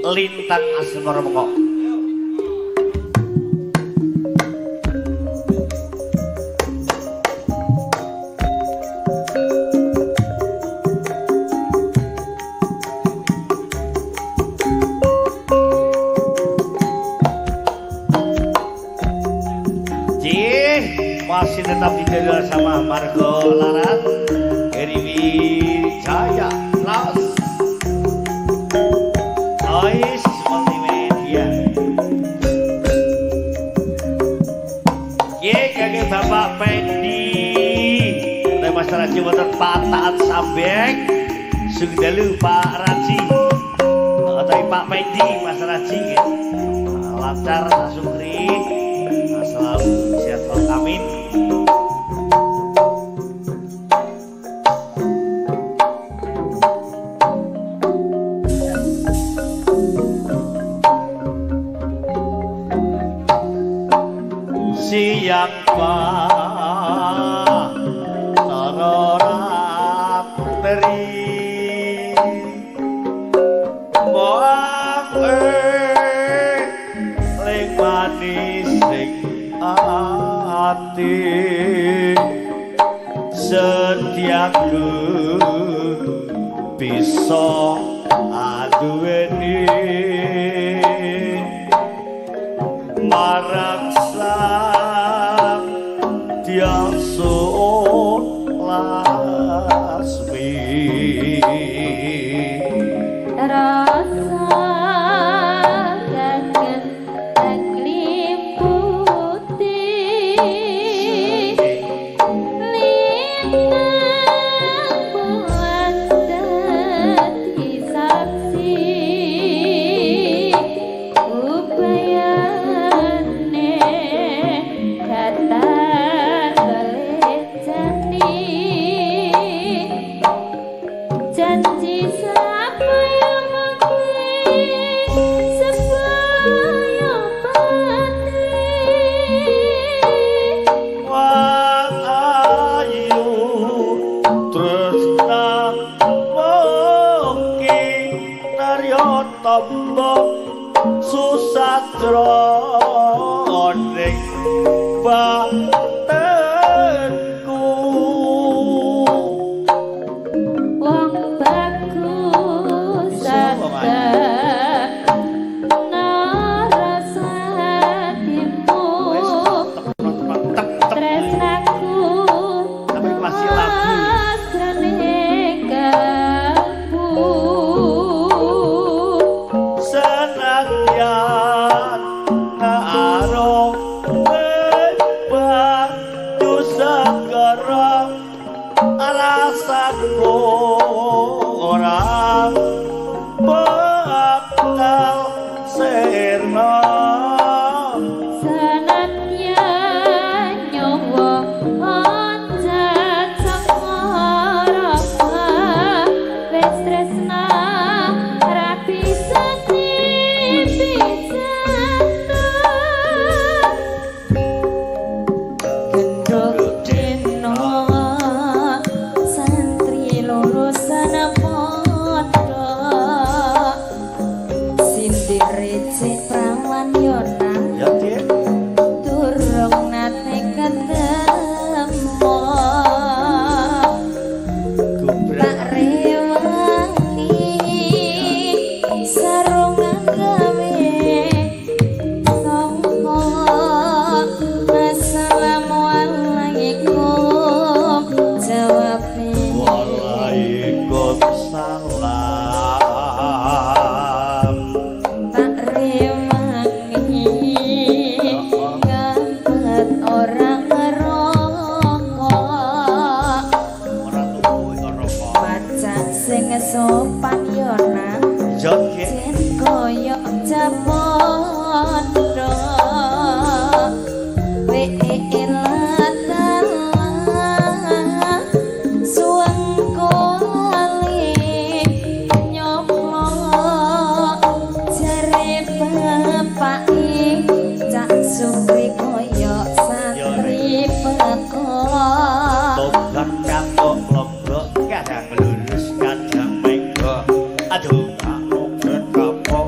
Lintang Asmara Moko. Cih, masih tetap dijaga sama Margo Larat, Heri Wijaya, Laos, Noise Multimedia. Ye, kage Bapak Pendi, dan Mas Raji wonten Patahan Sambeng, sugeng dalu Pak Raji, atau Pak Pendi, Mas Raji, nggih. Lancar sasukri, selalu sehat selalu, amin. Siang Pak Tara Ratri Moang ling manis sing ati setiaku bisa aduweni marang sang Dyang Lasmi. Rasa kangen nang liputi lintang bulan dadi saksi upayane kata kelecani janji sapaya mati sepaya pati. Wang ayu tresna mugi narya tamba susajroning batinku. Wong bagus saged narasatimu tresnaku Tapi masih lagu. Asrane kalbu Senadyan karo banyu segara rasaku ora bakal sirna. Senadyan nyawa oncat saka wis tresna ra bisa dipijantuk. Genduk dino santri lulusan pondok sindir cek prawan yona Ya, Dik. durung nate ketemu Gubrak. Tak rewangi sarungan gawe sangka assalamualaikum jawabe Waalaikumsalam. Tak rewangi ngempet ora ngerokok Ora tuku ora rokok. Macak sing sopan yo nang Joget. jen koyo japondo we suwengko ali nyoplok jare bapake Cak Sukri koyo santri pekok. Tobat katok lombok kadang lurus kadang menggok. Aduh, kapok kapok.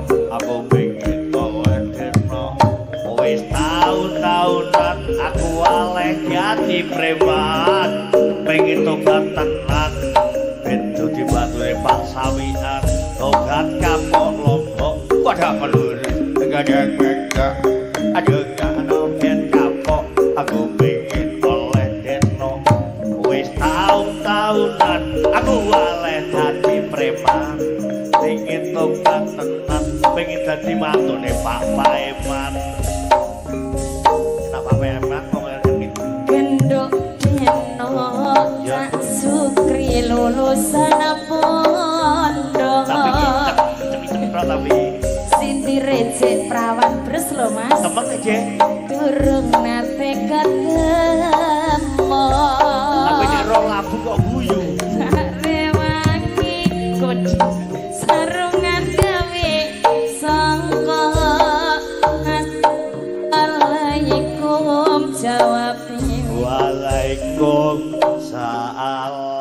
Kadang wedok aduh kano ben kapok, aku pengen oleh deno. Wis taun-taunan aku oleh dadi preman, pengen tobat tenan, pengen dadi mantune Pak Paeman. Enak Pak Paeman wong ngene. Genduk deno Ya. Cak Sukri lulusan pondok. Tapi kicep kicep tapi Sindire cek prawan bres lho, Mas. Temen aja. Durung nate ketemu. Tapi nek roh labu kok guyu. Rewangi kodi sarungan gawe sangka. Assalamualaikum jawab. Waalaikumsalam.